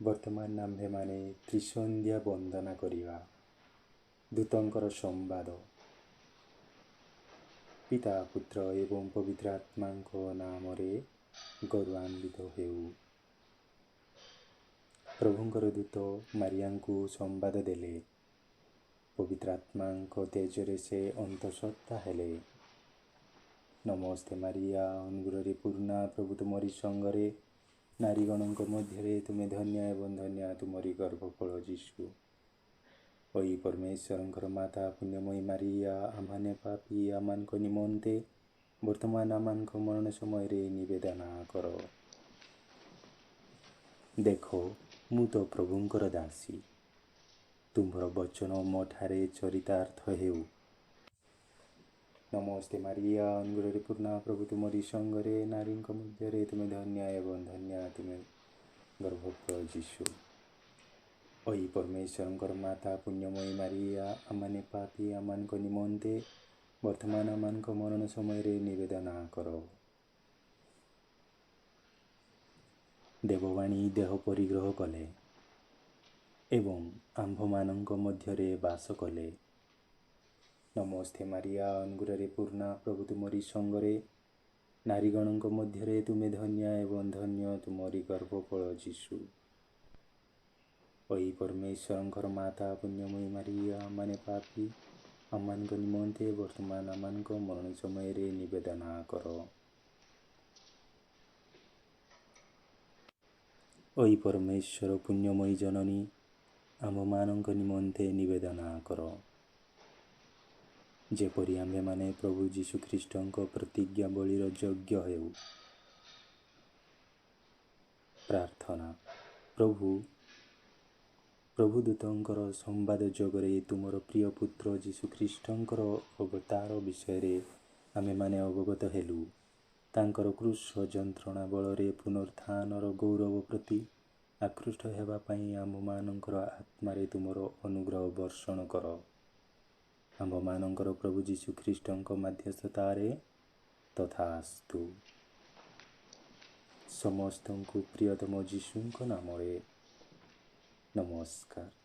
ବର୍ତ୍ତମାନ ଆମ୍ଭେମାନେ ତ୍ରିସନ୍ଧ୍ୟା ବନ୍ଦନା କରିବା। ଦୂତଙ୍କର ସମ୍ବାଦ। ପିତା, ପୁତ୍ର ଏବଂ ପବିତ୍ର ଆତ୍ମାଙ୍କ ନାମରେ ଗୌରବାନ୍ୱିତ ହେଉ। ପ୍ରଭୁଙ୍କର ଦୂତ ମାରିଆଙ୍କୁ ସମ୍ବାଦ ଦେଲେ। ପବିତ୍ର ଆତ୍ମାଙ୍କ ତେଜରେ ସେ ଅନ୍ତଃସତ୍ତ୍ୱା ହେଲେ। ନମସ୍ତେ ମାରିଆ, ଅନୁଗ୍ରହରେ ପୂର୍ଣ୍ଣା, ପ୍ରଭୁ ତୁମରି ସଙ୍ଗରେ, ନାରୀଗଣଙ୍କ ମଧ୍ୟରେ ତୁମେ ଧନ୍ୟା ଏବଂ ଧନ୍ୟା ତୁମରି ଗର୍ଭଫଳ ଯୀଶୁ। ଐ ପରମେଶ୍ୱରଙ୍କର ମାତା ପୁଣ୍ୟମୟୀ ମାରିଆ, ଆମ୍ଭମାନେ ପାପୀ ଆମମାନଙ୍କ ନିମନ୍ତେ ବର୍ତ୍ତମାନ ଆମମାନଙ୍କ ମରଣ ସମୟରେ ନିବେଦନା କର। ଦେଖ, ମୁଁ ତ ପ୍ରଭୁଙ୍କର ଦାସୀ, ତୁମ୍ଭର ବଚନ ମୋ ଠାରେ ଚରିତାର୍ଥ ହେଉ। ନମସ୍ତେ ମାରିଆ, ଅନୁଗ୍ରହରେ ପୂର୍ଣ୍ଣା, ପ୍ରଭୁ ତୁମରି ସଙ୍ଗରେ, ନାରୀଙ୍କ ମଧ୍ୟରେ ତୁମେ ଧନ୍ୟା ଏବଂ ଧନ୍ୟା ତୁମେ ଗର୍ଭଫଳ ଯୀଶୁ। ଐ ପରମେଶ୍ୱରଙ୍କର ମାତା ପୁଣ୍ୟମୟୀ ମାରିଆ, ଆମମାନେ ପାପୀ ଆମମାନଙ୍କ ନିମନ୍ତେ ବର୍ତ୍ତମାନ ଆମମାନଙ୍କ ମରଣ ସମୟରେ ନିବେଦନା କର। ଦେବବାଣୀ ଦେହ ପରିଗ୍ରହ କଲେ ଏବଂ ଆମ୍ଭମାନଙ୍କ ମଧ୍ୟରେ ବାସ କଲେ। ନମସ୍ତେ ମାରିଆ, ଅନୁଗ୍ରହରେ ପୂର୍ଣ୍ଣା, ପ୍ରଭୁ ତୁମରି ସଙ୍ଗରେ, ନାରୀଗଣଙ୍କ ମଧ୍ୟରେ ତୁମେ ଧନ୍ୟା ଏବଂ ଧନ୍ୟ ତୁମରି ଗର୍ଭଫଳ ଯୀଶୁ। ଐ ପରମେଶ୍ୱରଙ୍କର ମାତା ପୁଣ୍ୟମୟୀ ମାରିଆ, ଆମମାନେ ପାପୀ ଆମମାନଙ୍କ ନିମନ୍ତେ ବର୍ତ୍ତମାନ ଆମମାନଙ୍କ ମରଣ ସମୟରେ ନିବେଦନା କର। ଐ ପରମେଶ୍ୱର ପୁଣ୍ୟମୟୀ ଜନନୀ, ଆମ୍ଭମାନଙ୍କ ନିମନ୍ତେ ନିବେଦନା କର। ଯେପରି ଆମ୍ଭେମାନେ ପ୍ରଭୁ ଯୀଶୁଖ୍ରୀଷ୍ଟଙ୍କ ପ୍ରତିଜ୍ଞା ବଳିର ଯୋଗ୍ୟ ହେଉ। ପ୍ରାର୍ଥନା। ପ୍ରଭୁ, ପ୍ରଭୁଦୂତଙ୍କର ସମ୍ବାଦ ଯୋଗରେ ତୁମର ପ୍ରିୟ ପୁତ୍ର ଯୀଶୁଖ୍ରୀଷ୍ଟଙ୍କର ଅବତାର ବିଷୟରେ ଆମ୍ଭେମାନେ ଅବଗତ ହେଲୁ। ତାଙ୍କର କ୍ରୁଶ ଯନ୍ତ୍ରଣା ବଳରେ ପୁନରୁତ୍ଥାନର ଗୌରବ ପ୍ରତି ଆକୃଷ୍ଟ ହେବା ପାଇଁ ଆମ୍ଭମାନଙ୍କର ଆତ୍ମାରେ ତୁମର ଅନୁଗ୍ରହ ବର୍ଷଣ କର। ଆମ୍ଭମାନଙ୍କର ପ୍ରଭୁ ଯୀଶୁଖ୍ରୀଷ୍ଟଙ୍କ ମଧ୍ୟସ୍ଥତାରେ ତଥାସ୍ତୁ। ସମସ୍ତଙ୍କୁ ପ୍ରିୟତମ ଯୀଶୁଙ୍କ ନାମରେ ନମସ୍କାର।